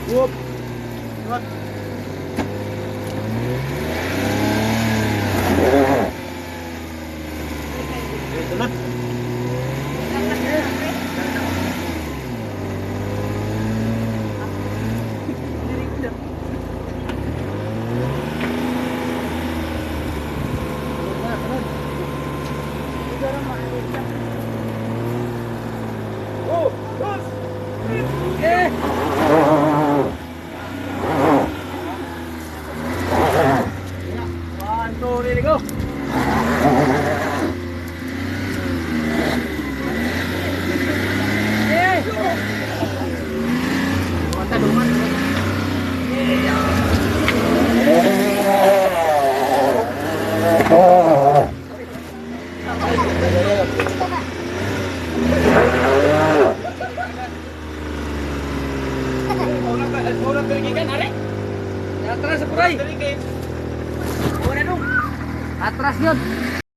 Whoop. What? Sunod. Oh, dos. Eh! One, two, ready, go. Eh! Mata duman. Atras, puray! Atras yun!